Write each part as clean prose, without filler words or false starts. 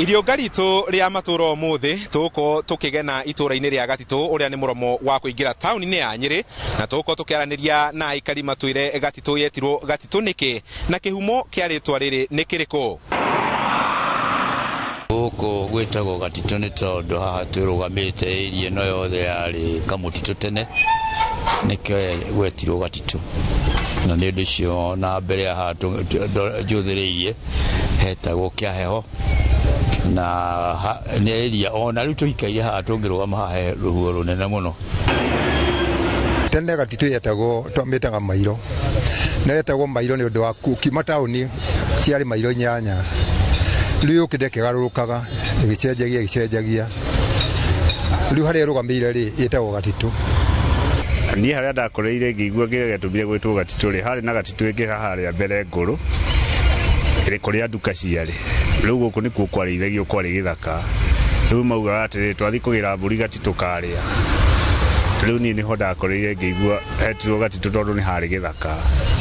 Iriũnga ritũ rĩa matũra ũmũthĩ tũgũkorwo tũkĩgena itũra-inĩ rĩa Gatitũ ũrĩa nĩ mũromo wa kũingĩra taũni-inĩ ya Nyĩrĩ, na tũgũkorwo tũkĩaranĩria na aikari matwĩre Gatitũ yetirwo Gatitũ nĩkĩ na kĩhumo kĩa rĩtwa rĩrĩ nĩ kĩrĩkũ. Gũkũ gwĩtagwo Gatitũ nĩ tondũ haha twĩrũgamĩte area ĩno yothe yarĩ kamũtitũ tene, nĩkĩo gwetirwo Gatitũ. Na nĩ ũndũ ũcio na mbere ya haha njũthĩrĩirie hetagwo Kĩaheho na nĩ area ona rĩu tũikaire haha tũngĩrũgama haha he rũhuho rũnene mũno. Tene Gatitũ yetagwo twamĩtaga mairo na yetagwo mairo nĩ ũndũ wa ũkiuma taũni ciarĩ mairo 8 rĩu yũkĩte ĩkĩgarũrũkaga ĩgĩcenjagia ĩgĩcenjagia rĩu harĩa ĩrũgamĩire rĩ ĩtagwo Gatitũ. Niĩ harĩa ndakoreire ngĩigua kĩrĩa gĩatũmire gwĩtwo Gatitũ rĩ, harĩ na Gatitũ ĩngĩ haha harĩa mbere ngũrũ, ĩrĩ kũrĩa nduka ciarĩ. Rĩu gũkũ nĩkuo kwarĩithagio kwarĩ gĩthaka. Rĩu maugaga atĩrĩrĩ, twathiĩ kũgĩra mbũri Gatitũ karĩa. Rĩu niĩ nĩho ndakoreire ngĩigua hetirwo Gatitũ tondũ nĩ harĩ gĩthaka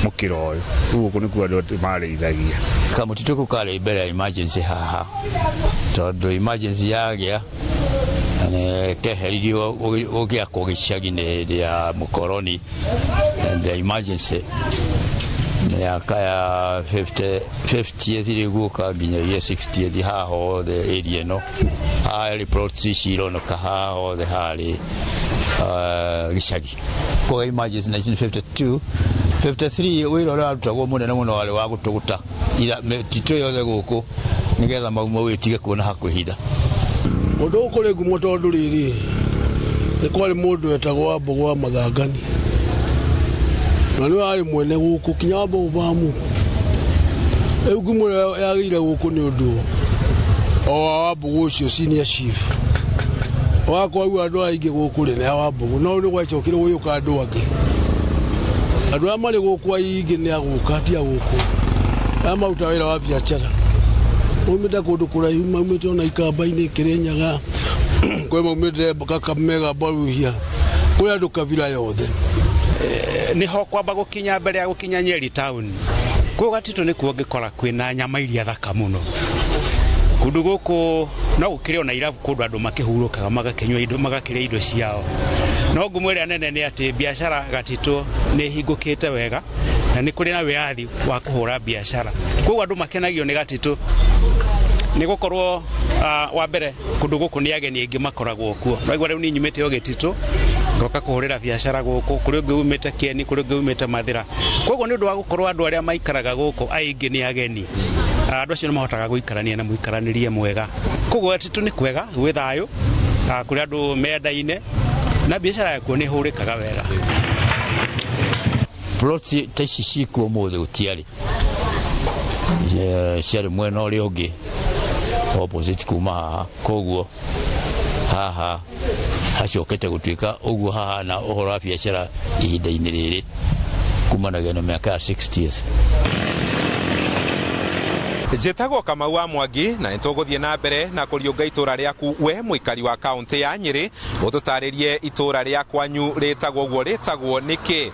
mũkĩra ũyũ. Rĩu gũkũ nĩkuo andũ marĩithagia. Kamũtitũ kau karĩ mbere ya emergency haha tondũ emergency yagĩa keheririo gũgĩakwo gĩcagi-inĩ hĩndĩ ya mũkoroni and the emergency mĩaka ya 50 50th rĩu gũka nginyagia 60th haha hothe area ĩno harĩ plots ici ironeka haha hothe harĩ gĩcagi. Kwa emergency 1952 53 wĩra ũrĩa warutagwo mũnene mũno warĩ wa gũtũgũta mĩtitũ yothe gũkũ nĩgetha mau mau ĩtige kuona ha kwĩhitha. Ũndũ ũyũ kũrĩ ngumo tondũ rĩrĩ, nĩ kwarĩ mũndũ wetagwo Wambũgũ wa Mathangani, na nĩwe warĩ mwene gũkũ kinya Wambũgũ bamu. Rĩu ngumo ĩyo yagĩire gũkũ nĩ ũndũ o wa Wambũgũ ũcio senior chief. Wakwa andũ aingĩ gũkũ rĩ nĩ a Wambũgũ, no rĩu nĩ gwacokire gũgĩũka andũ angĩ. Andũ arĩa marĩ gũkũ aingĩ nĩ agũka ti a gũkũ, arĩa marutaga wĩra wa biacara. Maumĩte kũndũ kũraihu, maumĩte ona Ikamba-inĩ, Kĩrĩnyaga, kwĩ maumĩte Kakamega, Mbaruhia, kũrĩ andũ kabira yothe. Nĩho kwamba gũkinya mbere ya gũkinya Nyeri town. Kũu Gatitũ nĩkuo ũngĩkora kwĩna nyama iria thaka mũno. Kũndũ gũkũ no gũkĩrĩ ona irabu kũndũ andũ makĩhurũkaga magakĩnyua indo magakĩrĩa indo ciao. No ngumo ĩrĩa nene nĩ atĩ biacara Gatitũ nĩ ĩhingũkĩte wega na nĩ kũrĩ na wĩyathi wa kũhũra biacara. Koguo andũ makenagio nĩ Gatitũ nĩ gũkorwo wa mbere kũndũ gũkũ nĩ ageni aingĩ makoragwo kuo. Ũraigua rĩu niĩ nyumĩte o Gĩtitũ ngoka kũhũrĩra biacara gũkũ, kũrĩ ũngĩ umĩte Kĩeni, kũrĩ ũngĩ umĩte Mathĩra. Koguo nĩ ũndũ wa gũkorwo andũ arĩa maikaraga gũkũ aingĩ nĩ ageni, andũ acio nĩ mahotaga gũikarania na mũikaranĩrie mwega. Koguo Gatitũ nĩ kwega, gwĩ thayũ, kũrĩ andũ mendaine na biacara yakuo nĩ ĩhũrĩkaga wega. Plots ta ici ciĩkuo ũmũthĩ gũtiarĩ, ciarĩ mwena ũrĩa ũngĩ opposite kuma haha, koguo haha hacokete gũtuĩka ũguo hahana ũhoro wa biacara ihinda-inĩ rĩrĩ kumanagia na mĩaka ya 60s. Njĩtagwo Kamau wa Mwangi na nĩtũgũthiĩ na mbere na kũriũnga itũra rĩaku we mũikari wa kaũntĩ ya Nyĩrĩ, ũtũtarĩrie itũra rĩa kwanyu rĩtagwo ũguo rĩtagwo nĩkĩ.